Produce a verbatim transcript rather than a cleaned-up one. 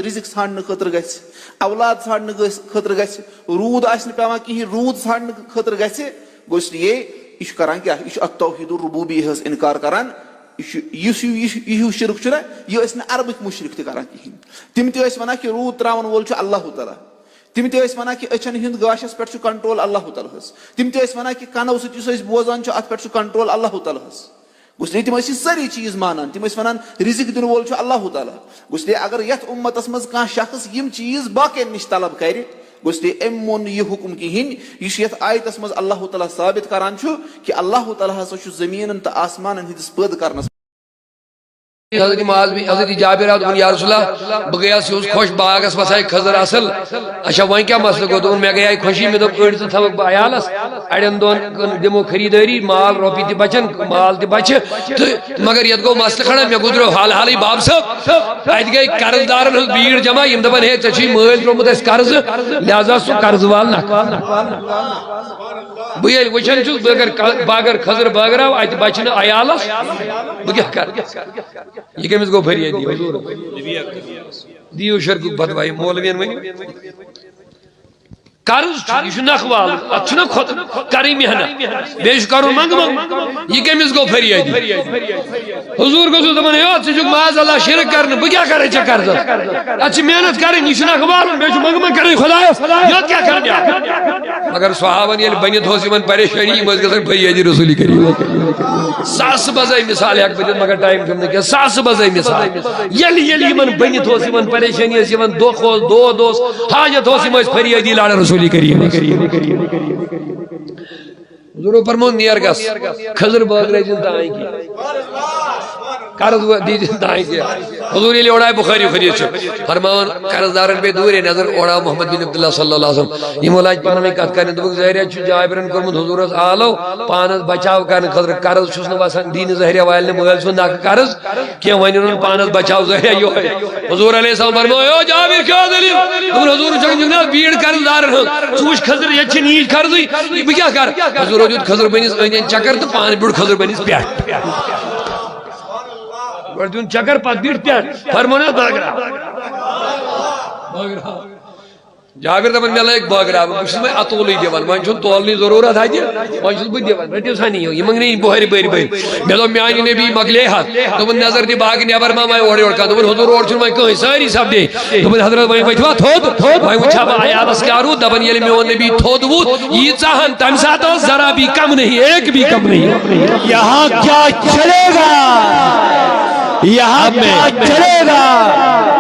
رزق ژھانڈنہٕ خٲطرٕ گژھِ، اولاد ژھانڈنہٕ گژھِ- خٲطرٕ گژھِ، روٗد آسہِ نہٕ پٮ۪وان کِہیٖنۍ، روٗد ژھانڈنہٕ خٲطرٕ گژھِ، گوٚو اس لیے یہِ چھُ کران کیٛاہ؟ یہِ چھُ اتھ توحید الربوبیہ ہس انکار کران۔ یہِ چھُ، یُس یہِ، یہِ، یہِ ہیوٗ شرک چھُنہ، یہِ ٲسۍ نہٕ عربٕکۍ مُشرک تہِ کران کِہیٖنۍ۔ تِم تہِ ٲسۍ ونان کہِ روٗد تراون وول چھُ اللہ تعالیٰ۔ تِم تہِ ٲسۍ ونان کہِ أچھن ہُنٛد گاشس پٮ۪ٹھ چھُ کنٹرول اللہ تعالیٰ ہس۔ تِم تہِ ٲسۍ ونان کہِ کنو سۭتۍ یُس أسۍ بوزان چھُ، اتھ پٮ۪ٹھ چھُ کنٹرول اللہ تعالیٰ ہس۔ گوٚو اس لیے تِم ٲسۍ یہِ سٲری چیٖز مانان، تِم ٲسۍ ونان رزق دِنہٕ وول چھُ اللہ تعالیٰ۔ گوٚو اس لیے اگر یتھ امتس منٛز کانٛہہ شخص یِم چیٖز باقین نِش طلب کرِ، گوٚو اس لیے أمۍ مون نہٕ یہِ حکم کِہینۍ۔ یہِ چھُ یتھ آیتس منٛز اللہ تعالیٰ ثابت کران چھُ کہِ اللہ تعالیٰ ہسا چھُ زٔمیٖنن تہٕ آسمانن ہٕنٛدِس پٲدٕ کرنس۔ حضرت معاذ بن، حضرت جابر آو، دوٚپُن، "یا رسول اللہ، بہٕ گٔیاس یِہُس خۄش باغس، وۄنۍ آے کھٔزٕر اصل۔ اچھا، وۄنۍ کیٛاہ مسلہٕ گوٚو؟" دوٚپُن، "مےٚ گٔیے خۄشی، مےٚ دوٚپ، أڑۍ زٕ تھاوَکھ بہٕ عیالس، اڑٮ۪ن دۄن دِمو خریدٲری، مال رۄپیہِ تہِ بچن، مال تہِ بچہِ، تہٕ مگر یتھ گوٚو مسلہٕ کھڑا، مےٚ گُزریو حال حالٕے باب صٲب، اتہِ گٔے قرض دارن ہٕنٛز بیٖڑ جمع، یِم دپان، ہے، ژےٚ چھُے مٲلۍ تروومُت اَسہِ قرضہٕ، لہذا سُہ قرضہٕ وال نکھٕ۔" بہٕ ییٚلہِ وٕچھان چھُس، بہٕ اگر ک-، بہٕ اگر کھٔزٕر بٲگراو، اَتہِ بچہِ نہٕ عیالس، بہٕ کیٛاہ کرٕ؟ یہِ کٔمِس گوٚو فریادی؟ حضور۔ دِیِو شرکُک فتوا، یہِ مولوین ؤنِو۔ قرض چھُ، یہِ چھُ نکھٕ والُن، اَتھ چھُنہ خۄد کَرٕنۍ محنت، بیٚیہِ چھُ کَرُن منٛگہٕ منٛگہٕ۔ یہِ کٔمِس گوٚو فریادی؟ حضور گوٚژھُس دَپُن، "ہے، ژٕ چھُکھ معاذ اللہ شرک کرنہٕ، بہٕ کیٛاہ کَرے ژےٚ قرضس؟ اَتھ چھِ محنت کَرٕنۍ، یہِ چھُ نکھٕ والُن، بیٚیہِ چھُ منٛگہٕ منٛگہٕ کَرٕنۍ خۄدایس، یوٚت کیٛاہ کَرٕ بہٕ؟" مگر صحابن ییٚلہِ بٔنِتھ اوس یِمن پریشٲنی، یِم ٲسۍ گژھان فریادی رسول کریم۔ ساسہٕ بزے مثال ہیٚکہٕ بہٕ دِتھ، مگر ٹایم چھُم نہٕ کینٛہہ۔ ساسہٕ بزے مثال۔ ییٚلہِ، ییٚلہِ یِمن بٔنِتھ اوس یِوان، پریشٲنی ٲس یِوان، دۄکھ اوس، دود اوس، حاجت اوس، یِم ٲسۍ فریادی لاران رسول کریم۔ حضورو فرموو، "نیر گژھ، کھٔزٕر بٲگرٲوزِ نہٕ دانہِ کینٛہہ، قرض و-، دیٖزِ نہٕ دانہِ کینٛہہ۔" حضور ییٚلہِ اورٕ آے، بخاری حدیث چھُ، فرماوان، قرض دارن پیٚیہِ دوٗرے نظر، اورٕ آو محمد بن عبداللہ صلی اللہ علیہ وسلم۔ یِمو لاج پانہٕ ؤنۍ کتھ کرنہِ، دوٚپُکھ، "ظٲہریا چھُ جابرن کوٚرمُت حضورس آلو، پانس بچاو کرنہٕ خٲطرٕ، قرض چھُس نہٕ وسان دِنہِ ظٲہریا والٮ۪ن، مٲلۍ سُنٛد نکھٕ قرض کینٛہہ، وۄنۍ اوٚنُن پانس بچاو ظٲہریا یِہوٚے۔" حضور علیہ السلام فرموو، "او جابر، کیٛاہ دٔلیٖل؟" دوٚپُن، "حضور، ژٕ چھُکھ نہٕ بیٖڑ قرض دارن ہٕنٛز، ژٕ وٕچھ کھٔزٕر، ییٚتہِ چھِ نیٖج قرضٕے، یہِ بہٕ کیٛاہ کرٕ؟" حضورو دیُت کھٔزٕر بٔنِس أنٛدۍ أنٛدۍ چکر تہٕ پانہٕ بیوٗٹھ کھٔزٕر بٔنِس پٮ۪ٹھ۔ گۄڈٕ دیُن چکر، پتہٕ بیٖٹھ پٮ۪ٹھ، فرموونس، "بٲگراو، بٲگراو۔" جابر دپان، "مےٚ لٲگۍ بٲگراوٕنۍ، بہٕ چھُس وۄنۍ اَتولٕے دِوان، وۄنۍ چھُنہٕ تولنٕچ ضروٗرت اَتہِ، وۄنۍ چھُس بہٕ دِوان، رٔٹِو سا نِیِو، یِمن نہٕ یِم بۄہرِ بٔرۍ بٔرۍ۔" مےٚ دوٚپ، "میانہِ نبی مۄکلے حظ۔" دوٚپُن، "نظر دِ باقٕے نٮ۪بر ما وۄنۍ اورٕ یورٕ کانٛہہ؟" دوٚپُن، "حضور، اورٕ چھُنہٕ وۄنۍ کٕہٕنۍ، سٲری سپدے۔" دوٚپُن، "حضرت، وۄنۍ ؤتھوا تھوٚد؟ وۄنۍ وٕچھا بہٕ عیالس کیٛاہ روٗد؟" دپان، ییٚلہِ میون نبی تھوٚد ووٚتھ، ییٖژاہ ہن تمہِ ساتہٕ ٲس، ذرا بھی کم نہیں، ایک بھی کم نہیں۔ یہاں کیا چلے گا؟ یہاں کیا چلے گا؟